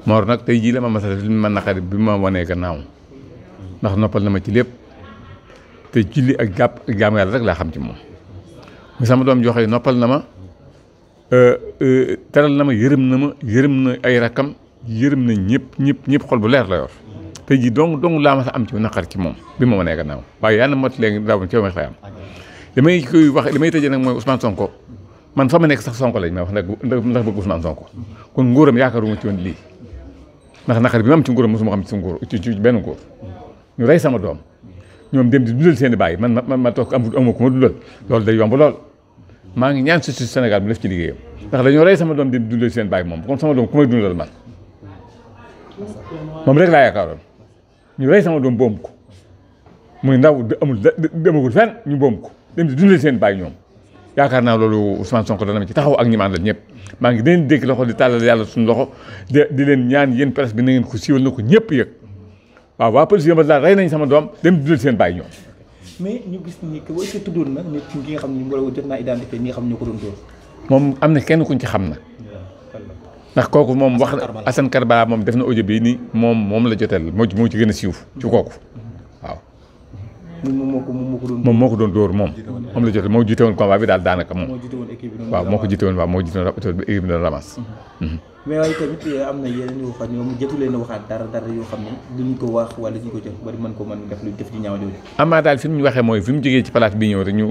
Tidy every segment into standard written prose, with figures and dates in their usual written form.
Mor nag tey jii la ma mas a def li ma naqari bi ma wanee gannaaw ndax noppal na ma ci lépp te julli ak jàpp ak jaamu yàlla rek laa xam ci moom mu sama doom joxe noppal na ma teral na ma yërëm na ay rakkam yërëm na ñëpp xol bu leer la yor tey jii dong laa mas a am ci naqar ci moom bi ma wanee gannaaw waaye yàlla mot léegi daaw ci ma xëy am li may koy wax li may tëjee nag mooy Ousmane Sonko man fa ma nekk sax Sonko lañ may wax ndax bëgg Ousmane Sonko kon nguuram yaakaaruma ci woon lii ndax naqar bi ma am ci nguuram mosuma xam ci nguur ci benn nguur ñu rey sama doom ñoom dem di dundal seen i bàyyi man ma toog amu ko ma dundal loolu day yomb lool maa ngi ñaan si Sénégal mu def ci liggéeyam ndax dañoo rey sama doom dem di dundal seen bàyyi moom kon sama doom ku may dundal man moom rek laa yaakaaroon ñu rey sama doom boom ko muy ndaw amul demagul fenn ñu boom ko dem di dundal seen bàyyi ñoom yaakaar naa loolu Ousmane Sonko dana ma ci taxaw ak ñi ma àndal ñëpp maa ngi leen dékk loxo di tàllal yàlla suñu loxo di leen ñaan yéen presse bi na ngeen ko siiwal na ko ñëpp yëg waaw waa police yëmbal daal rey nañ sama doom dem dundal seen bàyyi ñoom. mais ñu gis ni que boo tuddoon na nit ki nga xam ne mbooloo jot naa identifié ñi nga xam ne ñoo ko doon dóor. moom am na kenn kuñ ci xam na ndax kooku moom wax na Assane Karbala moom def na audio bii nii moom la joteel moo ci gën a siiw ci kooku waaw. moom moo ko doon dóor moom la joteel moo jiite woon combat bi daal daanaka moom. waaw moo ko jiite woon waaw moo jiite woon équipe bi doon ramas. mais waaye tamit am na yeneen yoo xam ne moom jotu leen a waxaat dara yoo xam ne duñ ko wax wala duñ ko jox bari mën ko mën def lu def ci ñaaw jooju. amaa daal fi mu ñu waxee mooy fi mu jógee ci place bi ñëw rek ñu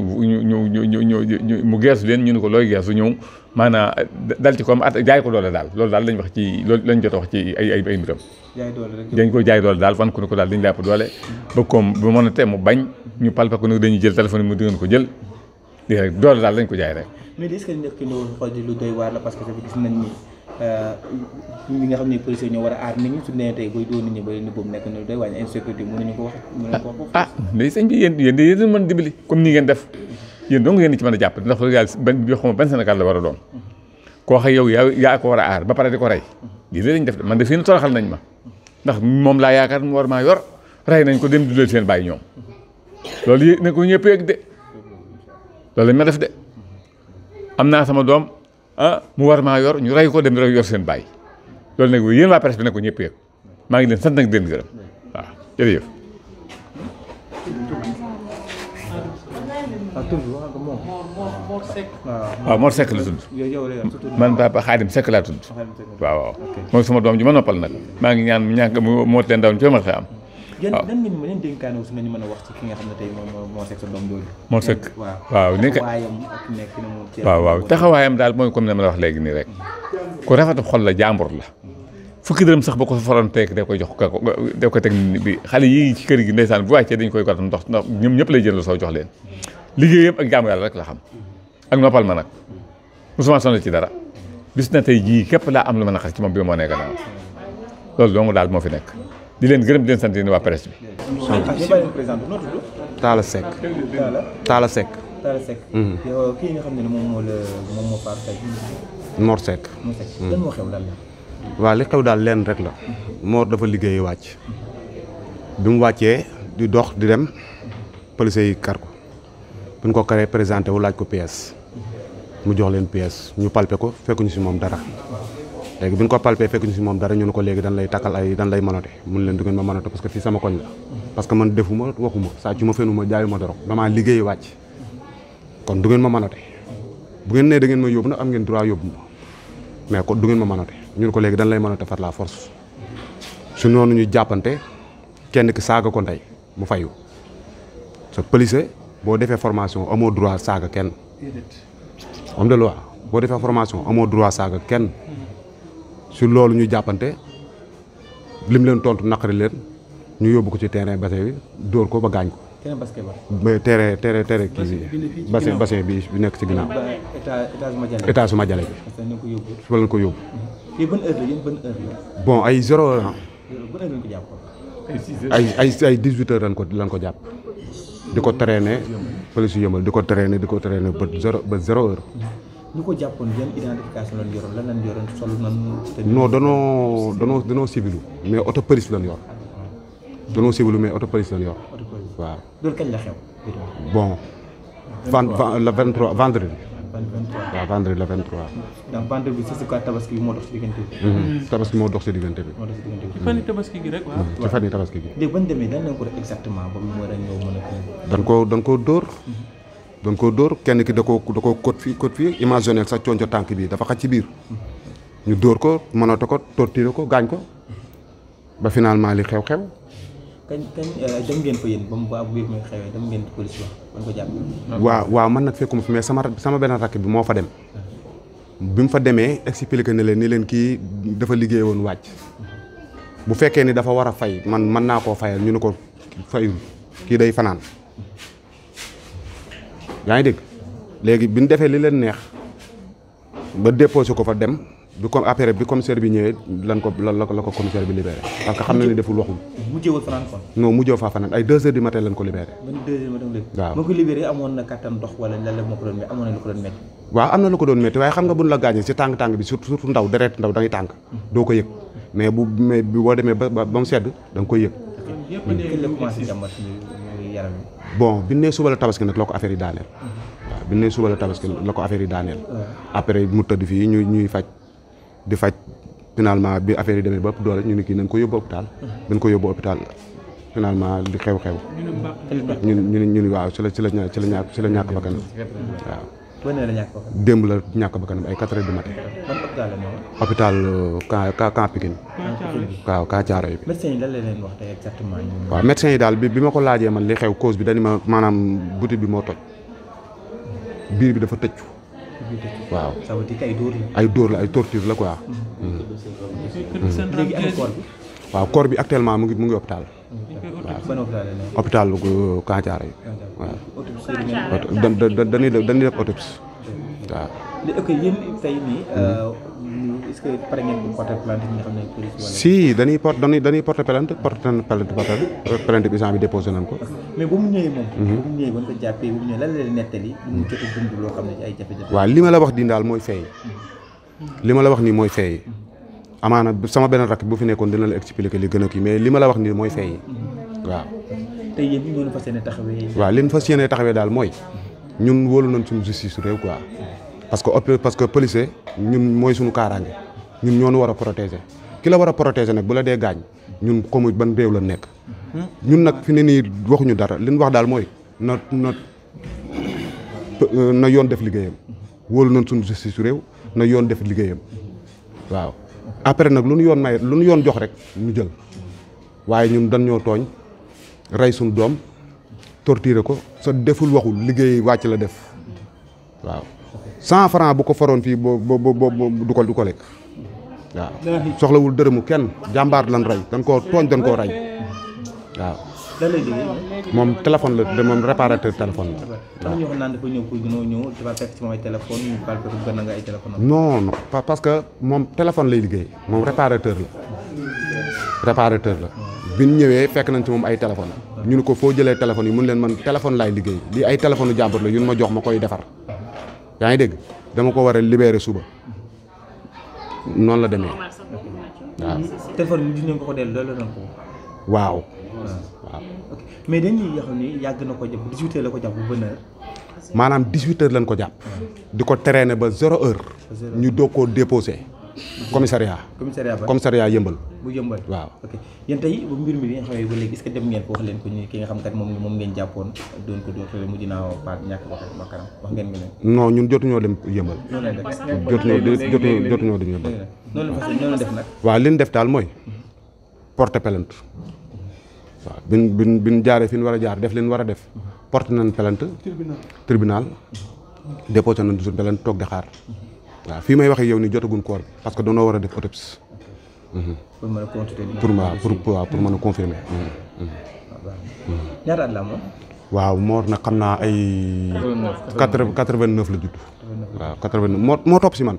mu geesu leen ñu ne ko looy geesu ñëw maanaam dal ci comme jaay ko doole daal loolu daal lañ wax ci loolu lañ jot a wax ci ay mbiram. jaay doole rek dañ ko jaay doole daal fan ku ne ko daal dañ làpp doole ba koom bu mën a te mu bañ ñu palpa ko nag dañuy jël téléphone mu dingeen ko jël lii rek doole daal lañ ko jaay rek. mais est-ce que nekk lu doy waar la parce que gis nañ ni li nga xam ne policiers ñoo war a aar nit ñi su nee tey booy dóor nit ñi ba ni boobu nekk na doy waaye insécurité mënuñu ko wax mais sëñ bi yéen mën dimbali comme nii ngeen def yéen dong ngeen ci mën a jàpp ndax yàlla yoo xam ban Sénégal la war a doon koo xam yow yaa ko war a aar ba pare di ko rey lii lañ def man de fii na toroxal nañ ma ndax moom laa yaakaar mu war maa yor rey nañ ko dem dundal seen bàyyi ñoom loolu yé ne ko ñëpp yëg de loolu lañ ma def de am naa sama doom mu war maa yor ñu rey ko dem yor seen bàyyi loolu nag yéen waa presse bi ne ko ñëpp yëg maa ngi leen sant nag di leen gërëm waaw jërëjëf. waaw Mor Seck la tudd man Papa Xaadim Seck laa tudd waaw mooy sama doom ji ma noppal nag maa ngi ñaan moo leen daw ci ma xëy am. waaw lan ngeen mën a dénkaane aussi nañu mën a wax ci ki nga xam ne tey moom moo Seck sa doom jooju. moo Seck waaw nekk taxawaayam daal mooy comme ne ma la wax léegi nii rek ku rafetu xol la jàmbur la fukki dërëm sax boo ko faroon teg da koy jox da ko teg bi xale yii ci kër gi ndeysaan bu wàccee dañ koy gàttal ndax ñoom ñëpp lay jël soo jox leen liggéeyam ak jaamu yàlla rek la xam ak noppal ma nag mosuma sonal ci dara bis na tey jii képp laa am lu ma naqar ci moom bi moo nekk gannaaw loolu dong daal moo fi nekk di leen gërëm di leen sant yéen waa presse bi. Talla Seck. Talla Seck. Talla Seck. yow kii nga xam ne moom moo faatu tey. Mor Seck. lan moo xew lan la. waaw li xew daal leen rek la. Mor dafa liggéey wàcc. bi mu wàccee di dox di dem police yi kar ko bu ñu ko karee présenté wu laaj ko pièce mu jox leen pièce ñu palpé ko fekkuñu si moom dara. léegi bi ñu ko palpé fekk ñu si moom dara ñu ne ko léegi dañ lay takkal dañ lay manote mun leen du ngeen ma manote parce que fii sama koñ la parce que man defuma waxuma sàccuma fenuma jaayuma dorog damaa liggéey wàcc kon du ngeen ma manote bu ngeen nee da ngeen ma yóbbu nag am ngeen droit yóbbu ma mais kon du ngeen ma manote ñu ne ko léegi dañ lay manote par la force su noonu ñu jàppante kenn ki saaga ko ndey mu fayu sa policier boo defee formation amoo droit saaga kenn homme de loi boo defee formation amoo droit saaga kenn su loolu ñu jàppante lim leen tontu naqari leen ñu yóbbu ko ci terrain bassin bi dóor ko ba gaañ ko. terrain kii bi bassin bi nekk ci ginnaaw. état su Madiale bi. fa lañ ko yóbbu. bon ay 0 heure ay 18 heures lañ ko jàpp. di ko traîner police yu yëmbal di ko traîner ba 0 heure. ñu ko jàppoon yan identification lañ yoroon lan lañ yoroon solo nañ. non danoo civilu mais auto police lañ yor. danoo civilu mais auto police lañ yor. waaw. loolu kañ la xew. bon. le 23 vendredi. waaw waaw vendredi le 23. donc vendredi bi c'est quoi tabaski bi moo dox ci diggante bi. tabaski moo dox ci diggante bi. moo dox ci diggante bi. ci fan yi tabaski gi rek waaw. ci fan yi tabaski gi. léegi bañ demee dañ leen ko def exactement ba mu war a ñëw mën a kii. dañ koo dóor. dañ koo dóor kenn ki da koo code fii imaginer sa conco tànk bi dafa xaj ci biir. ñu dóor ko mënate ko torturer ko gaañ ko ba finalement li xew-xew. kañ dem ngeen fa yéen ba mu ba biir muy xewee dem ngeen police wax bañ ko jàpp. waaw man nag fekkuma fi mais sama benn rakk bi moo fa dem. bi mu fa demee expliqué ne leen ni leen kii dafa liggéey woon wàcc. bu fekkee ni dafa war a fay man mën naa koo fayal ñu ne ko fayul kii day fanaan. yaa ngi dégg léegi bi ñu defee li leen neex ba déposé ko fa dem bi comme après bi commissaire bi ñëwee la ko commissaire bi libéré parce que xam na ni deful waxul. mujjewul fanaan kon. non mujjoo faa fanaan ay 2 heures du matin lañ ko libéré. ban 2 heures matin léegi. waaw moo ko libéré amoon na kattan dox wala lan la moo ko doon métti amoon na lu ko doon métti. waaw am na lu ko doon métti waaye xam nga buñ la gaañee si tàng-tàng bi surtout ndaw deret ndaw da ngay tàng doo ko yëg mais bi boo demee ba mu sedd da nga koy yëg. kañ la commencé jàmbat yaram yi. bon bi nee suba la tabaski nag la ko affaire yi daaneel. waaw bi nee suba la tabaski la ko affaire yi daaneel. après mu tëdd fii ñuy faj di faj finalement bi affaire yi demee ba ëpp doole ñu ne kii nañ ko yóbbu hôpital. dañ ko yóbbu hôpital finalement li xew-xew. ñu waaw ci la ñàkk bakkanam waaw. ban la ñàkk bakkanam. démb la ñàkk bakkanam ay 4 heures du matin. ban hôpital la ñëwoon. hôpital Camp Pikine. waaw Camp Thiaroye bi. médecin yi lan la leen wax tey exactement. waaw médecin yi daal bi ma ko laajee man li xew cause bi dañu ma maanaam butit bi moo toj biir bi dafa tëccu. waaw ça veut dire que ay dóor la. ay dóor la ay torture la quoi. léegi ana corps bi. waaw corps bi actuellement mu ngi hôpital. ban hôpital la nekk. hôpital Camp Thiaroye waaw. dañuy def autopsie waaw. léegi ok yéen tey nii est-ce que pare ngeen bu porter plainte nga xam ne police wala. si dañuy porter plainte plainte bi bi déposé nañ ko. mais ba mu ñëwee moom. ba mu ñëwee ba ñu ko jàppee ba mu ñëwee lan la leen nettali. lu mu jot a dund loo xam ne ci ay jafe-jafe. waaw li ma la wax di daal mooy feey li ma la wax nii mooy feey amaana sama benn rakk bu fi nekkoon dina la expliquer li gën a kii mais li ma la wax nii mooy feey waaw. tey yéen ñu ngi fas yéene taxawee. waaw li ñu fas yéene taxawee daal mooy ñun wóolu nañ suñu justice réew quoi parce que policier ñun mooy suñu kaaraange ñun ñoo ñu war a protéger ki la war a protéger nag bu la dee gaañ ñun comme ban réew la nekk. ñun nag fi ne nii waxuñu dara li ñu wax daal mooy na yoon def liggéeyam wóolu nañ suñu justice réew na yoon def liggéeyam waaw. après nag lu ñu yoon may lu ñu yoon jox rek ñu jël waaye ñun dañ ñoo tooñ rey suñu doom torturer ko sa deful waxul liggéey wàcc la def waaw 100 francs bu ko faroon fii boo du ko lekk waaw. soxlawul dërëmu kenn jàmbaar lan rey dañ koo tooñ dañ koo rey waaw. lan lay liggéey. moom téléphone la moom réparateur téléphone la. waaw ñu wax naan dafa ñëw pour ñëw dafa fekk ci moom ay téléphone ñu baal ko gën a nga ay téléphone. non parce que moom téléphone lay liggéey moom réparateur la. bi ñu ñëwee fekk nañ ci moom ay téléphone ñu ne ko foo jëlee téléphone yi mun leen man téléphone laay liggéey lii ay téléphone u jàmbur la yun ma jox ma koy defar yaa ngi dégg dama ko war a libérer suba noonu la demee waaw. téléphone bi dinañ ko dellu loolu la ko. waaw. ok mais dañuy yoo xam ni yàgg na ko jàpp 18h la ko jàpp bu bonne heure. maanaam 18h lañ ko jàpp. di ko traîner ba 0h. ñu doog koo déposé. commissariat yëmbal. bu yëmbal waaw. ok yéen tey ba mbir mi bi nga xamee ba léegi est-ce que dem ngeen ko wax leen ko ñu ki nga xam kat moom ngeen jàppoon doon ko doon xëy mujj naa paat ñàkk bakkanam wax ngeen leen. non ñun jotuñoo dem yëmbal. noonu lay def jotuñoo dem yëmbal. noonu def nag. waaw li ñu def daal mooy porter plainte waaw bin jaaree fi ñu war a jaar def li ñu war a def porte nañ plainte tribunal déposé nañ suñu plainte toog di xaar waaw fii may waxee yow ni jotaguñ koor bi parce que dañoo war a def autopsie. pour mën a constater. pour mën a confirmer. ñaata at la moom. waaw Mor nag xam naa ay. 89 la judd. waaw 89 moo topp si man.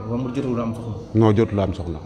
moom jotul am soxna. non jotul am soxna.